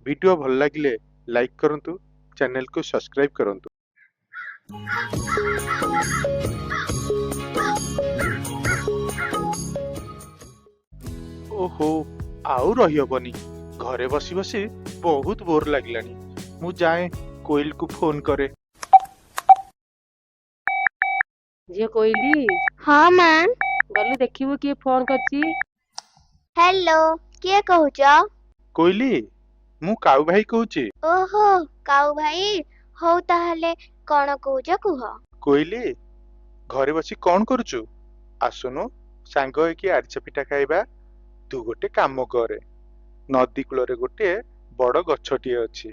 Video ଭଲ ଲାଗିଲେ like କରନ୍ତୁ, ଚ୍ୟାନେଲକୁ ସବସ୍କ୍ରାଇବ୍ କରନ୍ତୁ। ଓହୋ, ଆଉ ରହିହବନି। ଘରେ ବସି ବସି ବହୁତ ବୋର ଲାଗିଲାଣି। ମୁଁ ଯାଏ, କୋଇଲକୁ ଫୋନ କରେ। ଝିଅ କୋଇଲି। ହଁ ମା। ଗଲୁ ଦେଖିବୁ କିଏ ଫୋନ କରିଛି। ହ୍ୟାଲୋ, କିଏ କହୁଛ? କୋଇଲି, ମୁଁ କାଉ ଭାଇ କହୁଛି। ଓହୋ, କାଉ ଭାଇ, ହଉ ତାହେଲେ କଣ କହୁଛ କୁହ। କୋଇଲି, ଘରେ ବସି କଣ କରୁଛୁ? ଆସୁନୁ, ସାଙ୍ଗ ହେଇକି ଆରିସା ପିଠା ଖାଇବା। ତୁ ଗୋଟେ କାମ କରେ, ନଦୀ କୂଳରେ ଗୋଟେ ବଡ ଗଛଟିଏ ଅଛି,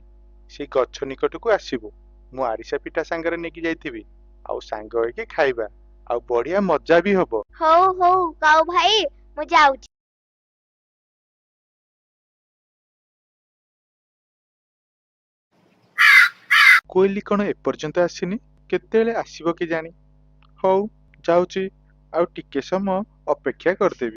ସେଇ ଗଛ ନିକଟକୁ ଆସିବୁ। ମୁଁ ଆରିସା ପିଠା ସାଙ୍ଗରେ ନେଇକି ଯାଇଥିବି, ଆଉ ସାଙ୍ଗ ହେଇକି ଖାଇବା, ଆଉ ବଢିଆ ମଜା ବି ହବ। ହଉ ହଉ କାଉ ଭାଇ, ମୁଁ ଯାଉଛି। କୋଇଲି କଣ ଏପର୍ଯ୍ୟନ୍ତ ଆସିନି? କେତେବେଳେ ଆସିବ କେଜାଣି। ହଉ, ଯାଉଛି, ଆଉ ଟିକେ ସମୟ ଅପେକ୍ଷା କରିଦେବି।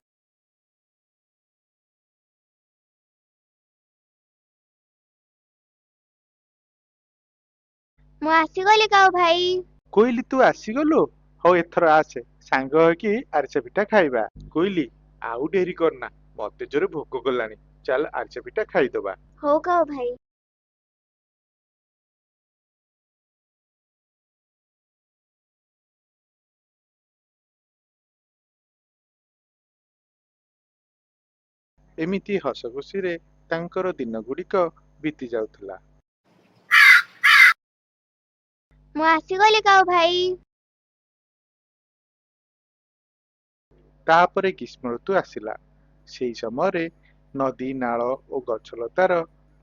ମୁଁ ଆସିଗଲି କାଉ ଭାଇ। କୋଇଲି, ତୁ ଆସିଗଲୁ? ହଉ, ଏଥର ଆସେ, ସାଙ୍ଗ ହେଇକି ଆରିସା ପିଠା ଖାଇବା। କୋଇଲି, ଆଉ ଡେରି କରନା, ମତେ ଜୋରେ ଭୋକ କଲାଣି। ଚାଲ, ଆରିସା ପିଠା ଖାଇଦବା। ହଉ କାଉ ଭାଇ। ଏମିତି ହସଖୁସିରେ ତାଙ୍କର ଦିନଗୁଡ଼ିକ ବିତି ଯାଉଥିଲା। ମୁଁ ଆସିଗଲି କାଉ ଭାଇ। ତାପରେ ଗ୍ରୀଷ୍ମ ଋତୁ ଆସିଲା। ସେଇ ସମୟରେ ନଦୀ, ନାଳ ଓ ଗଛଲତାର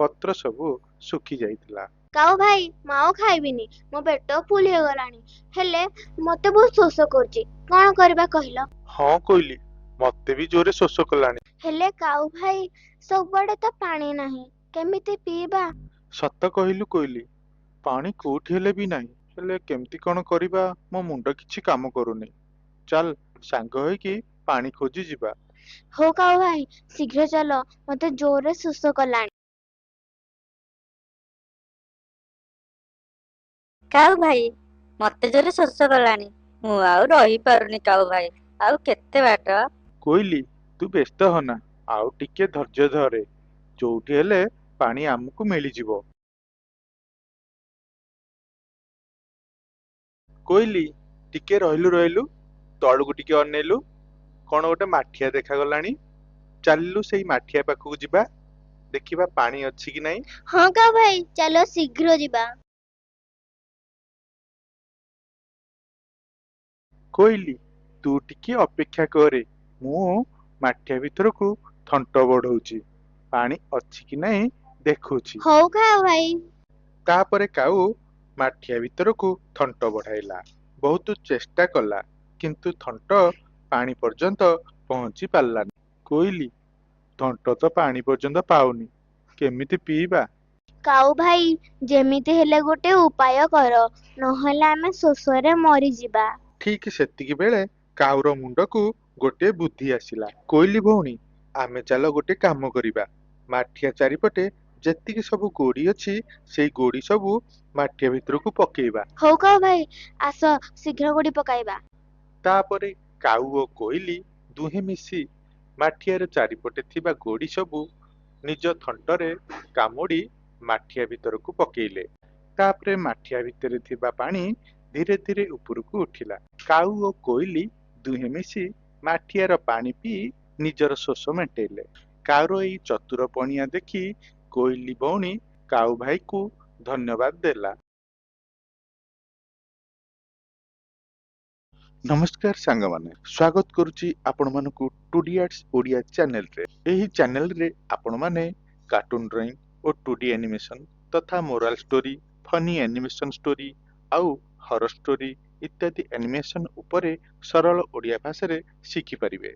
ପତ୍ର ସବୁ ଶୁଖି ଯାଇଥିଲା। କାଉ ଭାଇ, ମୁଁ ଆଉ ଖାଇବିନି, ମୋ ପେଟ ଫୁଲ ହେଇଗଲାଣି। ହେଲେ ମତେ ବହୁତ ଶୋଷ କରୁଛି, କଣ କରିବା କହିଲ? ହଁ କୋଇଲି, ମତେ ବି ଜୋରେ ଶୋଷ କଲାଣି। ହେଲେ କାଉ ଭାଇ, ସବୁଆଡେ ତ ପାଣି ନାହିଁ, କେମିତି ପିଇବା? ସତ କହିଲୁ କୋଇଲି, ପାଣି କୋଉଠି ହେଲେ ବି ନାହିଁ। ହେଲେ କେମିତି କଣ କରିବା, ମୋ ମୁଣ୍ଡ କିଛି କାମ କରୁନି। ଚାଲ, ସାଙ୍ଗ ହେଇକି ପାଣି ଖୋଜି ଯିବା। ହଉ କାଉ ଭାଇ, ଶୀଘ୍ର ଚାଲ, ମତେ ଜୋରରେ ଶୋଷ କଲାଣି। କାଉ ଭାଇ, ମତେ ଜୋରେ ଶୋଷ କଲାଣି, ମୁଁ ଆଉ ରହିପାରୁନି। କାଉ ଭାଇ, ଆଉ କେତେ ବାଟ? କୋଇଲି, ତୁ ବ୍ୟସ୍ତ ହନା, ଆଉ ଟିକେ ଧୈର୍ଯ୍ୟ ଧରେ, ଯୋଉଠି ହେଲେ ପାଣି ଆମକୁ ମିଳିଯିବ। କୋଇଲି, ଟିକେ ରହିଲୁ ରହିଲୁ, ତଳକୁ ଟିକେ ଅନେଇଲୁ, କଣ ଗୋଟେ ମାଠିଆ ଦେଖାଗଲାଣି। ଚାଲିଲୁ, ସେଇ ମାଠିଆ ପାଖକୁ ଯିବା, ଦେଖିବା ପାଣି ଅଛି କି ନାହିଁ। ହଁ କାଉ ଭାଇ, ଚାଲ ଶୀଘ୍ର ଯିବା। କୋଇଲି, ତୁ ଟିକେ ଅପେକ୍ଷା କରେ, ମୁଁ ମାଠିଆ ଭିତରକୁ ଥଣ୍ଟ ବଢଉଛି, ପାଣି ଅଛି କି ନାହିଁ ଦେଖୁଛି। ହଉ କାଉ ଭାଇ। ତାପରେ କାଉ ମାଠିଆ ଭିତରକୁ ଥଣ୍ଟ ବଢାଇଲା। ବହୁତ ଚେଷ୍ଟା କଲା, କିନ୍ତୁ ଥଣ୍ଟ ପାଣି ପର୍ଯ୍ୟନ୍ତ ପହଞ୍ଚି ପାରିଲାନି। କୋଇଲି, ଥଣ୍ଟ ତ ପାଣି ପର୍ଯ୍ୟନ୍ତ ପାଉନି, କେମିତି ପିଇବା? କାଉ ଭାଇ, ଯେମିତି ହେଲେ ଗୋଟେ ଉପାୟ କର, ନହେଲେ ଆମେ ଶୋଷରେ ମରିଯିବା। ଠିକ ସେତିକି ବେଳେ କାଉର ମୁଣ୍ଡକୁ ଗୋଟିଏ ବୁଦ୍ଧି ଆସିଲା। କୋଇଲି ଭଉଣୀ, ଆମେ ଚାଲ ଗୋଟେ କାମ କରିବା। ମାଠିଆ ଚାରିପଟେ ଯେତିକି ସବୁ ଗୋଡି ଅଛି, ସେଇ ଗୋଡି ସବୁ ମାଠିଆ ଭିତରକୁ ପକେଇବା। ହଉ କାଉ ଭାଇ, ଆସ ଶୀଘ୍ର ଗୋଡି ପକାଇବା। ତାପରେ କାଉ ଓ କୋଇଲି ଦୁହେଁ ମିଶି ମାଠିଆର ଚାରିପଟେ ଥିବା ଗୋଡି ସବୁ ନିଜ ଥଣ୍ଟରେ କାମୁଡି ମାଠିଆ ଭିତରକୁ ପକେଇଲେ। ତାପରେ ମାଠିଆ ଭିତରେ ଥିବା ପାଣି ଧୀରେ ଧୀରେ ଉପରକୁ ଉଠିଲା। କାଉ ଓ କୋଇଲି ଦୁହେଁ ମିଶି ମାଠିଆର ପାଣି ପିଇ ନିଜର ଶୋଷ ମେଣ୍ଟେଇଲେ। କାଉର ଏଇ ଚତୁର ପଣିଆ ଦେଖି କୋଇଲି ଭଉଣୀ କାଉ ଭାଇକୁ ଧନ୍ୟବାଦ ଦେଲା। ନମସ୍କାର ସାଙ୍ଗମାନେ, ସ୍ୱାଗତ କରୁଛି ଆପଣମାନଙ୍କୁ ଟୁ ଡି ଆର୍ଟସ ଓଡ଼ିଆ ଚ୍ୟାନେଲରେ। ଏହି ଚ୍ୟାନେଲରେ ଆପଣମାନେ କାର୍ଟୁନ ଡ୍ରଇଂ ଓ ଟୁ ଡି ଆନିମେସନ ତଥା moral story, funny animation story ଆଉ ହରର ଷ୍ଟୋରି ଇତ୍ୟାଦି ଆନିମେସନ ଉପରେ ସରଳ ଓଡ଼ିଆ ଭାଷାରେ ଶିଖିପାରିବେ।